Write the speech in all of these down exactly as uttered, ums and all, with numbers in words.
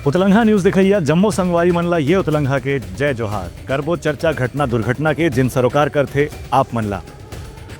उतलंघा news देखइया जम्मो संगवारी मन ला ये उतलंघा के जय जोहार। करबो चर्चा घटना दुर्घटना के, जिन सरोकार करथे आप मन ला।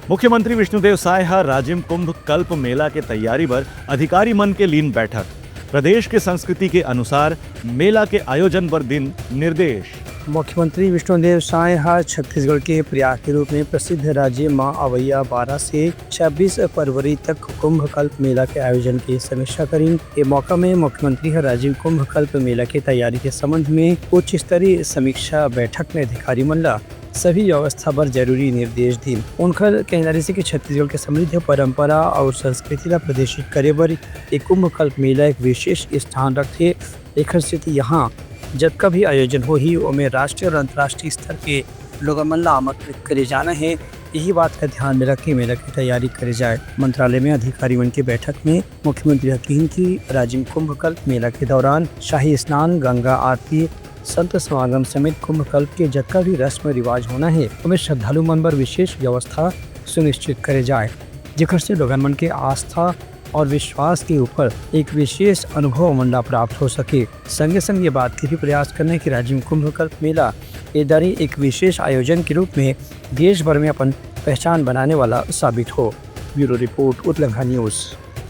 मुख्यमंत्री विष्णुदेव साय ह राजिम कुंभ कल्प मेला के तैयारी बर अधिकारी मन के लीन बैठक। प्रदेश के संस्कृति के अनुसार मेला के आयोजन बर दिन निर्देश। मुख्यमंत्री विष्णुदेव साय ह छत्तीसगढ़ के प्रयाग के रूप में प्रसिद्ध राजिम म अवइया बारह से छब्बीस फरवरी तक कुंभ कल्प मेला के आयोजन के समीक्षा करीन। ए मौका में मुख्यमंत्री ह राजिम कुंभ कल्प मेला के तैयारी के संबंध में उच्च स्तरीय समीक्षा बैठक में अधिकारी मन ला सभी व्यवस्था बर जरूरी निर्देश दीन। उनकर कहना रहिसे कि छत्तीसगढ़ के समृद्ध परंपरा और संस्कृति ला प्रदर्शित करे बर ए कुंभ कल्प मेला एक विशेष स्थान रखथे। एखर सेती यहाँ जतका भी आयोजन होही, ओमे राष्ट्रीय और अंतर्राष्ट्रीय स्तर के लोगन मन ला आमंत्रित करे जाना हे। यही बात का ध्यान में रख के मेला की तैयारी करे जाए। मंत्रालय में अधिकारी मन के बैठक में मुख्यमंत्री ह किहिन कि राजिम कुंभ कल्प मेला के दौरान शाही स्नान, गंगा आरती, संत समागम समेत कुंभ कल्प के जतका भी रस्म रिवाज होना हे, ओमे श्रद्धालु मन बर विशेष व्यवस्था सुनिश्चित करे जाए, जेकर से लोगन मन के आस्था और विश्वास के ऊपर एक विशेष अनुभव मन ला प्राप्त हो सके। संगे संग ये बात के भी प्रयास करना हे कि राजिम कुंभ कल्प मेला ए दरी एक विशेष आयोजन के रूप में देश भर में अपन पहचान बनाने वाला साबित हो। ब्यूरो रिपोर्ट, उतलंघा न्यूज।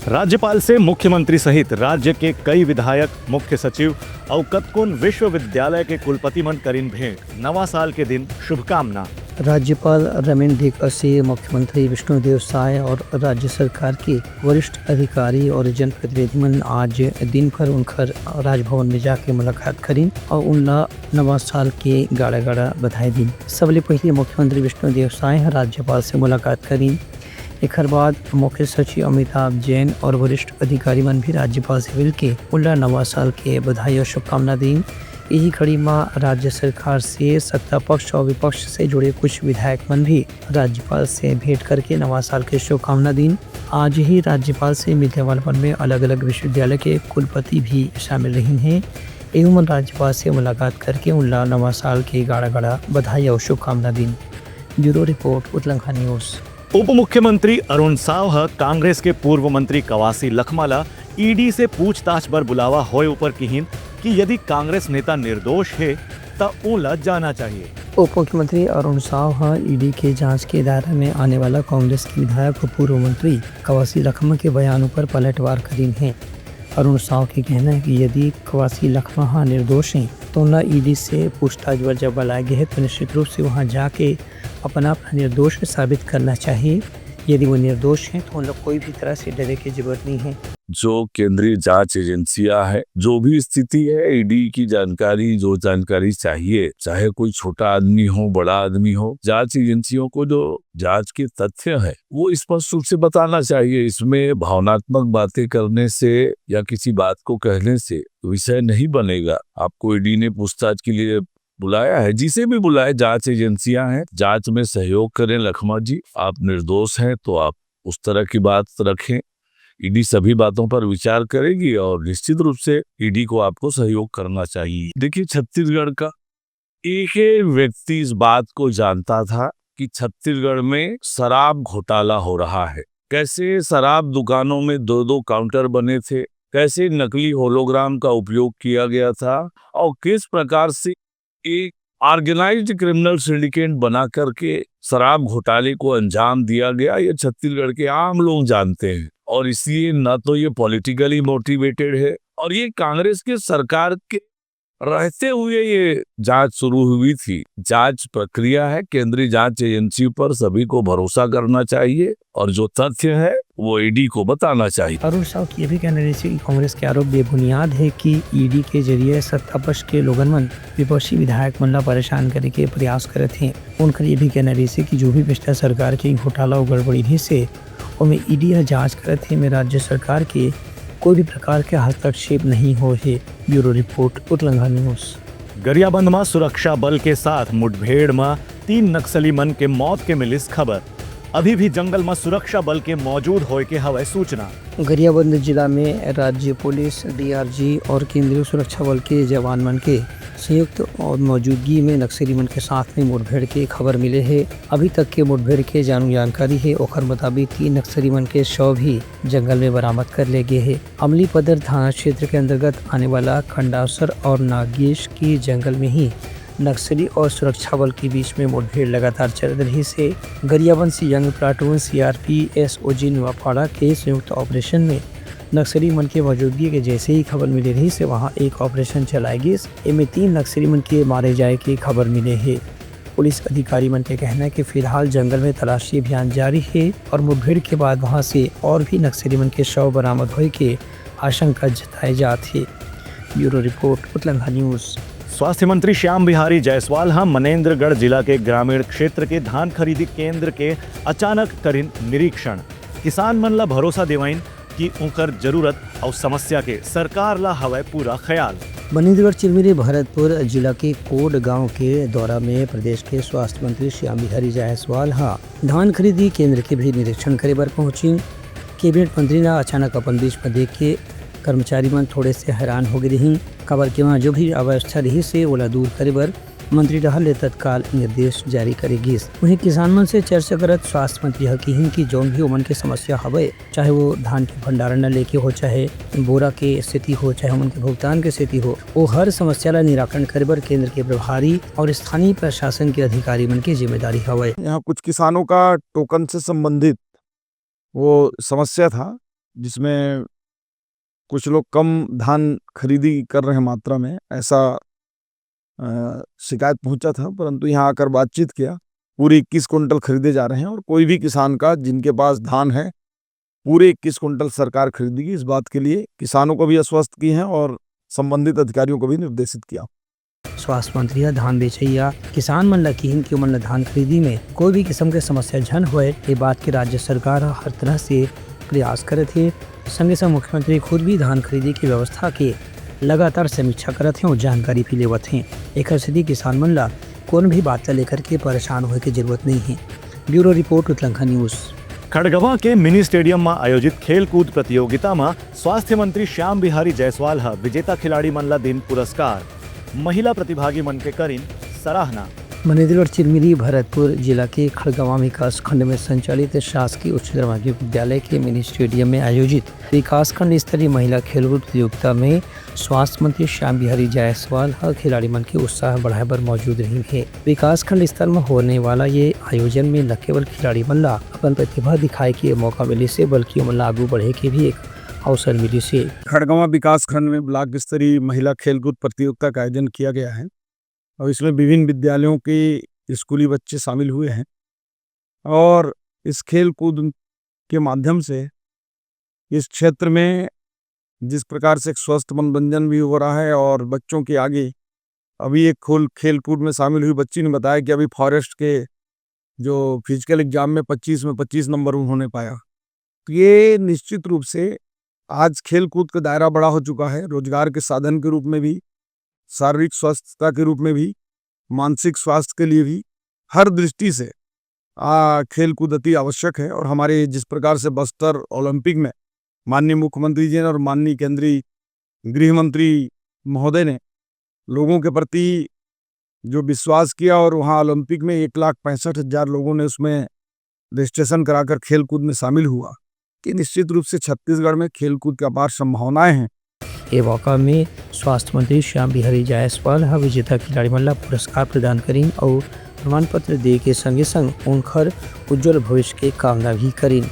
राज्यपाल से मुख्यमंत्री सहित राज्य के कई विधायक, मुख्य सचिव अउ कतकोन विश्वविद्यालय के कुलपति मन करिन भेंट। नवा साल के दिन शुभकामना। राज्यपाल रमेन डेका से मुख्यमंत्री विष्णुदेव साय और राज्य सरकार के वरिष्ठ अधिकारी और जनप्रतिनिधि मन आज दिन भर उनकर राजभवन में जाके मुलाकात करिन और उनला नवा साल के गाड़ा गाड़ा बधाई दीन। सबले पहिले मुख्यमंत्री विष्णुदेव साय ह राज्यपाल से मुलाकात करिन। एखर बाद मुख्य सचिव अमिताभ जैन और वरिष्ठ अधिकारी मन भी राज्यपाल से मिलके उनला नवा साल के बधाई और शुभकामना दीन। यही कड़ी म राज्य सरकार से सत्ता पक्ष और विपक्ष से जुड़े कुछ विधायक मन भी राज्यपाल से भेंट करके नवा साल के शुभकामना दीन। आज ही राज्यपाल से मिलने वाले मन में अलग-अलग विश्वविद्यालय के कुलपति भी शामिल रहिन हे। एहू मन राज्यपाल से मुलाकात करके उनला नवा साल के गाड़ा-गाड़ा बधाई और शुभकामना दीन। ब्यूरो रिपोर्ट, उतलंघा न्यूज। उप मुख्यमंत्री अरुण साव ह कांग्रेस के पूर्व मंत्री कवासी लखमा ला ईडी से पूछताछ बर बुलावा होए ऊपर किहिन कि यदि कांग्रेस नेता निर्दोष हे, त ओला जाना चाहिए। उप मुख्यमंत्री अरुण साव ह ईडी के जांच के दायरा में आने वाला कांग्रेस के विधायक और पूर्व मंत्री कवासी लखमा के बयान ऊपर पलटवार करीन हे। अरुण साव के कहना है कि यदि कवासी लखमा ह निर्दोष हे, तो ओला ईडी से पूछताछ बर जब बुलाए गए हे, तो निश्चित रूप से वहां जाके अपना आप निर्दोष साबित करना चाहिए। यदि वो निर्दोष हैं, तो उन लोग कोई भी तरह से डरे की जरूरत नहीं है। जो केंद्रीय जांच एजेंसियां हैं, जो भी स्थिति है, ईडी की जानकारी, जो जानकारी चाहिए, चाहे कोई छोटा आदमी हो, बड़ा आदमी हो, जांच एजेंसियों को जो जांच के तथ्य है, वो स्पष्ट रूप से बताना चाहिए। इसमें भावनात्मक बातें करने से या किसी बात को कहने से विषय नहीं बनेगा। आपको ईडी ने पूछताछ के लिए बुलाया है, जिसे भी बुलाए, जांच एजेंसियां हैं, जांच में सहयोग करें। लखमा जी, आप निर्दोष हैं, तो आप उस तरह की बात रखें। ईडी सभी बातों पर विचार करेगी और निश्चित रूप से ईडी को आपको सहयोग करना चाहिए। देखिए, छत्तीसगढ़ का एक एक व्यक्ति इस बात को जानता था कि छत्तीसगढ़ में शराब घोटाला हो रहा है। कैसे शराब दुकानों में दो दो काउंटर बने थे, कैसे नकली होलोग्राम का उपयोग किया गया था और किस प्रकार से एक ऑर्गेनाइज्ड क्रिमिनल सिंडिकेट बना करके शराब घोटाले को अंजाम दिया गया, ये छत्तीसगढ़ के आम लोग जानते हैं। और इसलिए न तो ये पॉलिटिकली मोटिवेटेड है, और ये कांग्रेस के सरकार के रहते हुए ये जांच शुरू हुई थी। जांच प्रक्रिया है, केंद्रीय जांच एजेंसी पर सभी को भरोसा करना चाहिए और जो तथ्य है, वो ईडी को बताना चाहिए। अरुण साव के ये भी कहना रहिसे कि कांग्रेस के आरोप बेबुनियाद है कि ईडी के जरिए सत्ता पक्ष के लोगन मन विपक्षी विधायक मन ला परेशान करे के प्रयास करत हे। उनकर ये भी कहना रहिसे कि जो भी पिछला सरकार के घोटाला और गड़बड़ी रहिसे, ओमे ईडी ह जांच करत हे, में राज्य सरकार के कोई भी प्रकार के हस्तक्षेप नहीं हो हे। ब्यूरो रिपोर्ट, उतलंघा न्यूज। गरियाबंद म सुरक्षा बल के साथ मुठभेड़ म तीन नक्सली मन के मौत के मिलिस खबर। अभी भी जंगल म सुरक्षा बल के मौजूद होए के हवय सूचना। गरियाबंद जिला में राज्य पुलिस, डीआरजी और केंद्रीय सुरक्षा बल के जवान मन के संयुक्त और मौजूदगी में नक्सली मन के साथ में मुठभेड़ के खबर मिले हे। अभी तक के मुठभेड़ के जानू जानकारी हे, ओकर मुताबिक तीन नक्सली मन के शव भी जंगल में बरामद कर ले गे हे। अमली पदर थाना क्षेत्र के अंतर्गत आने वाला खंडासर और नागेश के जंगल में ही नक्सली और सुरक्षा बल के बीच में मुठभेड़ लगातार चलत रहिस हे। Gariaband Siang platoon CRP SOG Navapada के संयुक्त ऑपरेशन में नक्सली मन के मौजूदगी के जैसे ही खबर मिले रहिस हे, वहां एक ऑपरेशन चलाए गिस। एमे तीन नक्सली मन के मारे जाए के खबर मिले हे। पुलिस अधिकारी मन के कहना है कि फिलहाल जंगल में तलाशी अभियान जारी है और मुठभेड़ के बाद वहां से और भी नक्सली मन के शव बरामद होए के आशंका जताए जात हे। ब्यूरो रिपोर्ट, उतलंघा न्यूज। स्वास्थ्य मंत्री श्याम बिहारी जायसवाल ह मनेंद्रगढ़ जिला के ग्रामीण क्षेत्र के धान खरीदी केंद्र के अचानक करिन निरीक्षण। किसान मन ला भरोसा देवाइन कि उंकर जरूरत अउ समस्या के सरकार ला हवय पूरा ख्याल। मनेंद्रगढ़ चिरमिरी भरतपुर जिला के कोड गांव के दौरा में प्रदेश के स्वास्थ्य मंत्री श्याम बिहारी जायसवाल ह धान खरीदी केंद्र के भी निरीक्षण करे बर पहुंचिन। कैबिनेट मंत्री ला अचानक अपन बीच में देख के कर्मचारी मन थोड़े से हैरान हो गे रिहिन, काबर के वहां जो भी अव्यवस्था रिहिस हे, ओला दूर करे बर मंत्री डहार ले तत्काल निर्देश जारी करे गिस। वहीं किसान मन से चर्चा करत स्वास्थ्य मंत्री ह किहिन कि जौन भी ओमन के समस्या हवय, चाहे वो धान के भंडारण ल लेके हो, चाहे बोरा के स्थिति हो, चाहे ओमन के भुगतान के स्थिति हो, वो हर समस्या ला निराकरण करे बर केंद्र के प्रभारी और स्थानीय प्रशासन के अधिकारी मन के जिम्मेदारी हवय। यहाँ कुछ किसानों का टोकन से संबंधित वो समस्या था, जिसमें कुछ लोग कम धान खरीदी कर रहे हैं मात्रा में, ऐसा, अ, शिकायत पहुंचा था, परंतु यहाँ आकर बातचीत किया। पूरे इक्कीस कुंटल खरीदे जा रहे हैं और कोई भी किसान का, जिनके पास धान है, पूरे इक्कीस कुंटल सरकार खरीदेगी। इस बात के लिए किसानों को भी आश्वस्त किए हैं और संबंधित अधिकारियों को भी निर्देशित किया। स्वास्थ्य मंत्री ह धान बेचइया किसान मन ल किहिन कि ओमन ल धान खरीदी में कोई भी किसम के समस्या झन होए, ये बात के राज्य सरकार ह हर तरह से प्रयास करत हे। संगे संग मुख्यमंत्री खुद भी धान खरीदी की व्यवस्था के लगातार समीक्षा करत हे और जानकारी भी लेवत हे। एखर सेती किसान मन ल कोनो भी बात ल लेकर के परेशान होए के जरूरत नहीं हे। ब्यूरो रिपोर्ट, उतलंखा न्यूज। खड़गवां के मिनी स्टेडियम म आयोजित खेलकूद प्रतियोगिता म स्वास्थ्य मंत्री श्याम बिहारी जायसवाल ह विजेता खिलाड़ी मन ल दिन पुरस्कार, महिला प्रतिभागी मन के करिन सराहना। मनेंद्रगढ़ चिरमिरी भरतपुर जिला के खड़गवां विकास खंड में संचालित शासकीय उच्चतर माध्यमिक विद्यालय के मिनी स्टेडियम में आयोजित विकासखंड स्तरीय महिला खेलकूद प्रतियोगिता में स्वास्थ्य मंत्री श्याम बिहारी जायसवाल ह खिलाड़ी मन के उत्साह बढ़ाए बर मौजूद रहिन हे। विकासखंड स्तर म होने वाला ये आयोजन में न केवल खिलाड़ी मन ला अपन प्रतिभा दिखाए के मौका मिलिस हे, बल्कि ओमन ला आगू बढ़े के भी एक अवसर मिलिस हे। खड़गवां विकासखंड में ब्लॉक स्तरीय महिला खेलकूद प्रतियोगिता का आयोजन किया गया है और इसमें विभिन्न विद्यालयों के स्कूली बच्चे शामिल हुए हैं और इस खेलकूद के माध्यम से इस क्षेत्र में जिस प्रकार से एक स्वस्थ मनोरंजन भी हो रहा है और बच्चों के आगे, अभी एक खोल खेलकूद में शामिल हुई बच्ची ने बताया कि अभी फॉरेस्ट के जो फिजिकल एग्जाम में पच्चीस में पच्चीस नंबर उन्होंने पाया। तो ये निश्चित रूप से आज खेलकूद का दायरा बड़ा हो चुका है, रोजगार के साधन के रूप में भी, शारीरिक स्वस्थता के रूप में भी, मानसिक स्वास्थ्य के लिए भी, हर दृष्टि से आ, खेलकूद अति आवश्यक है। और हमारे जिस प्रकार से बस्तर ओलंपिक में माननीय मुख्यमंत्री जी ने और माननीय केंद्रीय गृह मंत्री महोदय ने लोगों के प्रति जो विश्वास किया और वहाँ ओलंपिक में एक लाख पैंसठ हजार लोगों ने उसमें रजिस्ट्रेशन कराकर खेलकूद में शामिल हुआ, कि निश्चित रूप से छत्तीसगढ़ में खेलकूद की अपार संभावनाएं हैं। ये मौका में स्वास्थ्य मंत्री श्याम बिहारी जायसवाल ह विजेता खिलाड़ी मन ला पुरस्कार प्रदान करिन अउ प्रमाण पत्र दे के संगे संग उनखर उज्जवल भविष्य के कामना भी करिन।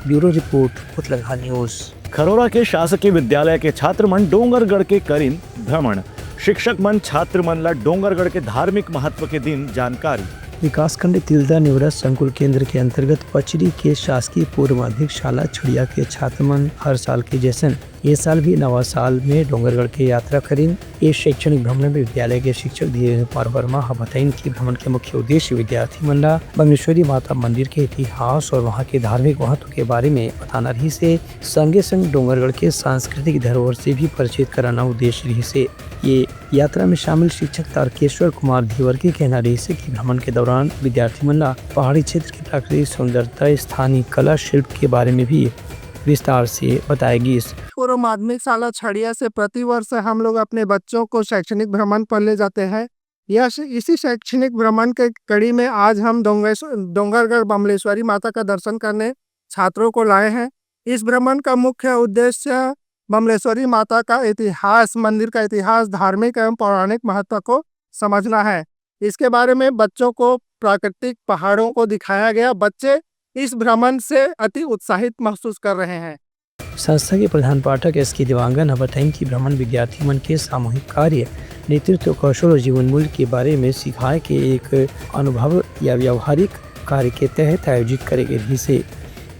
ब्यूरो रिपोर्ट, उतलंघा न्यूज। खरोरा के शासकीय विद्यालय के छात्र मन डोंगरगढ़ के करिन भ्रमण। शिक्षक मन छात्र मन ला डोंगरगढ़ के धार्मिक महत्व के दिन जानकारी। विकासखंड तिल्दा नेवरा संकुल केंद्र के अंतर्गत पचरी के शासकीय पूर्व माध्यमिक शाला छड़िया के छात्र मन हर साल के जैसन ये साल भी नवा साल में डोंगरगढ़ के यात्रा करिन। ये शैक्षणिक भ्रमण में विद्यालय के शिक्षक धीरेन्द्र कुमार वर्मा ह बताइन कि भ्रमण के मुख्य उद्देश्य विद्यार्थी मन ला बम्लेश्वरी माता मंदिर के इतिहास और वहां के धार्मिक महत्व के बारे में बताना रहिस हे। संगे संग डोंगरगढ़ के सांस्कृतिक धरोहर से भी परिचित कराना उद्देश्य रहिस हे। ये यात्रा में शामिल शिक्षक तारकेश्वर कुमार धीवर के कहना रहिस हे कि भ्रमण के दौरान विद्यार्थी मन ला पहाड़ी क्षेत्र की प्राकृतिक सुंदरता, स्थानीय कला शिल्प के बारे में भी विस्तार से बताए गिस। पूर्व माध्यमिक शाला छड़िया से प्रतिवर्ष हम लोग अपने बच्चों को शैक्षणिक भ्रमण पर ले जाते हैं। यह श-, इसी शैक्षणिक भ्रमण के कड़ी में आज हम डोंगेश-, डोंगरगढ़ बमलेश्वरी माता का दर्शन करने छात्रों को लाए हैं। इस भ्रमण का मुख्य उद्देश्य बमलेश्वरी माता का इतिहास, मंदिर का इतिहास, धार्मिक एवं पौराणिक महत्व को समझना है। इसके बारे में बच्चों को प्राकृतिक पहाड़ों को दिखाया गया। बच्चे इस भ्रमण से अति उत्साहित महसूस कर रहे हैं। संस्था के प्रधान पाठक एस के देवांगन ह बताइन कि भ्रमण विद्यार्थी मन के सामूहिक कार्य, नेतृत्व कौशल और जीवन मूल्य के बारे में सिखाए के एक अनुभव या व्यावहारिक कार्य के तहत आयोजित करे गे रिहिस हे।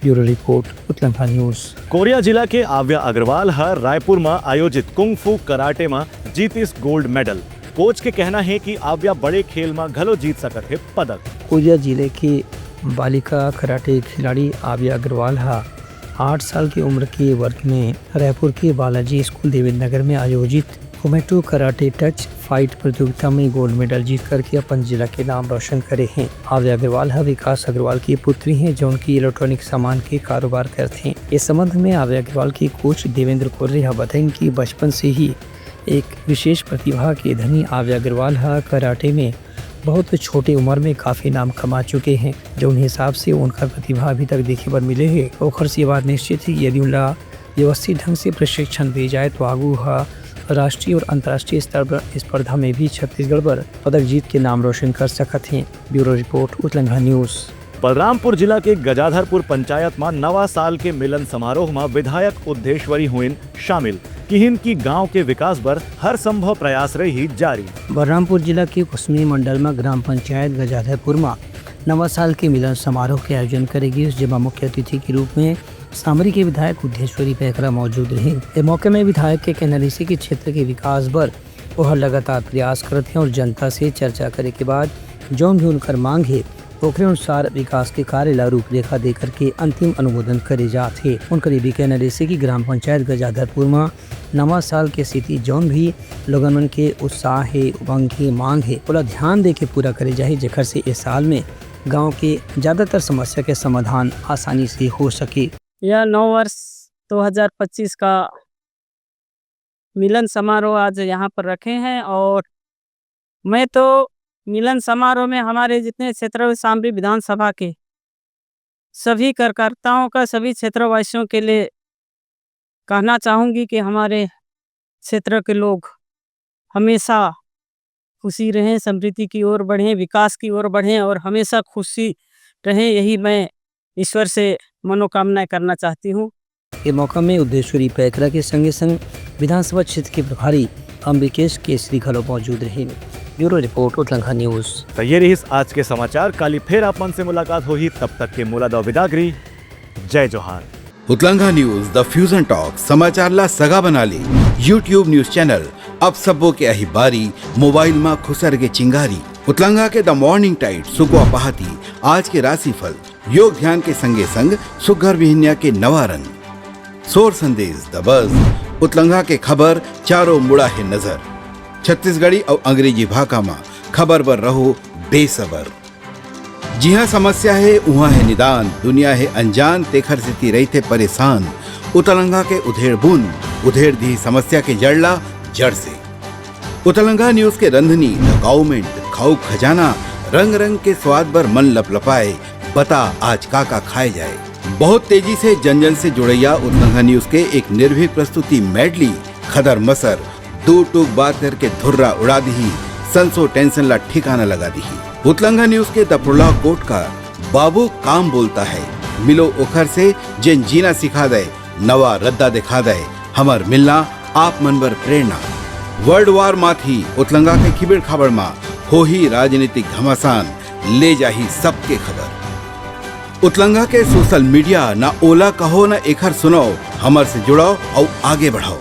ब्यूरो रिपोर्ट, उतलंघा न्यूज। कोरिया जिला के आव्या अग्रवाल ह रायपुर म आयोजित कुंग फू कराटे म जीतिस गोल्ड मेडल। कोच के कहना हे कि आव्या बड़े खेल म घलो जीत सकत हे पदक। कोरिया जिले के बालिका कराटे खिलाड़ी आव्या अग्रवाल ह आठ साल की उम्र के वर्ग में रायपुर के बालाजी स्कूल देवेंद्र नगर में आयोजित कोमेटो कराटे टच फाइट प्रतियोगिता में गोल्ड मेडल जीत करके अपन जिला के नाम रोशन करे हे। आव्या अग्रवाल ह विकास अग्रवाल की पुत्री हे, जो उनकी इलेक्ट्रॉनिक सामान के कारोबार करथे। इस संबंध में आव्या अग्रवाल के कोच देवेंद्र कोर्रे ह बताइन कि बचपन से ही एक विशेष प्रतिभा के धनी आव्या अग्रवाल ह कराटे में बहुत छोटे उम्र में काफी नाम कमा चुके हे। जउन हिसाब से उनकर प्रतिभा अभी तक देखे बर मिले हे, ओखर से ये बात निश्चित हे कि यदि उनला व्यवस्थित ढंग से प्रशिक्षण दे जाए, तो आगू ह राष्ट्रीय और अंतर्राष्ट्रीय स्तर पर स्पर्धा में भी छत्तीसगढ़ बर पदक जीत के नाम रोशन कर सकत हे। ब्यूरो रिपोर्ट, उतलंघा न्यूज। बलरामपुर जिला के गजाधरपुर पंचायत म नवा साल के मिलन समारोह म विधायक उद्धेश्वरी होइन शामिल। किहिन कि गांव के विकास बर हर संभव प्रयास रही जारी। बलरामपुर जिला के कुसमी मंडल म ग्राम पंचायत गजाधरपुर म नवा साल के मिलन समारोह के आयोजन करे गिस, जेमा मुख्य अतिथि के रूप में सामरी के विधायक उद्धेश्वरी पैकरा मौजूद रहिन। ए मौके में विधायक के कहना रहिस कि क्षेत्र के विकास बर ओहर लगातार प्रयास करत हे और जनता से चर्चा करे के बाद जौन भी उनकर मांग हे, ओकरे अनुसार विकास के कार्य ला रूपरेखा दे करके अंतिम अनुमोदन करे जात हे। उनकर ये भी कहना रहिस कि ग्राम पंचायत गजाधरपुर म नवा साल के सेती जौन भी लोगन मन के उत्साह हे, उमंग हे, मांग हे, ओला ध्यान दे के पूरा करे जाही, जेखर से ए साल में गांव के ज्यादातर समस्या के समाधान आसानी से हो सके। यह नव वर्ष दो हज़ार पच्चीस का मिलन समारोह आज यहाँ पर रखे हैं और मैं तो मिलन समारोह में हमारे जितने क्षेत्र सामरी विधानसभा के सभी कार्यकर्ताओं का, सभी क्षेत्रवासियों के लिए कहना चाहूँगी कि हमारे क्षेत्र के लोग हमेशा खुशी रहें, समृद्धि की ओर बढ़ें, विकास की ओर बढ़ें और हमेशा खुशी रहें, यही मैं ईश्वर से मनोकामनाएं करना चाहती हूँ। ये मौका में उद्धेश्वरी पैकरा के संगे संग विधानसभा क्षेत्र के प्रभारी अम्बिकेश केसरी घलो मौजूद रहिन। ब्यूरो रिपोर्ट, उतलंघा न्यूज। त ये रहिस आज के समाचार। काली फेर आप मन से मुलाकात होही, तब तक के मोला दव बिदागरी। जय जोहार। उतलंघा न्यूज, द फ्यूजन टॉक, समाचार ला सगा बना ले। YouTube न्यूज चैनल, अब सबो के अही बारी, मोबाइल मा खुसर गे चिंगारी। उतलंघा के द मॉर्निंग टाइड, सुकवा पहाती, आज के राशिफल, योग ध्यान के संगे संग सुग्घर बिहनिया के नवा रंग। सोर संदेश, द बज, उतलंघा के खबर, चारों मुड़ा हे नजर। छत्तीसगढ़ी अउ अंग्रेजी भाखा मा खबर बर रहो बेसबर। जिहाँ समस्या हे, उहाँ हे निदान, दुनिया हे अनजान, तेखर सेती रहिथे परेशान। उतलंघा के उधेड़ बुन, उधेड़ दिही समस्या के जड़ ला जड़ से। उतलंघा न्यूज के रंधनी, द काउमेंट, खाऊ खजाना, रंग रंग के स्वाद बर मन लपलपाए, बता आज का का खाए जाए। बहुत तेजी से जन जन से जुड़ैया उतलंघा न्यूज के एक निर्भीक प्रस्तुति मेडली, खदर मसर, दू टूक बात करके धुर्रा उड़ा दिही, संसो टेंशन ला ठिकाना लगा दिही। उतलंघा न्यूज के द प्रोलॉग कोट का बाबू काम बोलता है, मिलो ओखर से जेन जीना सिखा दे, नवा रद्दा दिखा दे, हमर मिलना आप मन बर प्रेरणा। वर्ल्ड वार माथी उतलंगा के खिबेड़ खाबड़ मा होही राजनीतिक घमासान, ले जाही सबके खबर। उतलंगा के सोशल मीडिया, ना ओला कहो ना एखर सुनाओ, हमर से जुड़ाओ अउ आगे बढ़ाओ।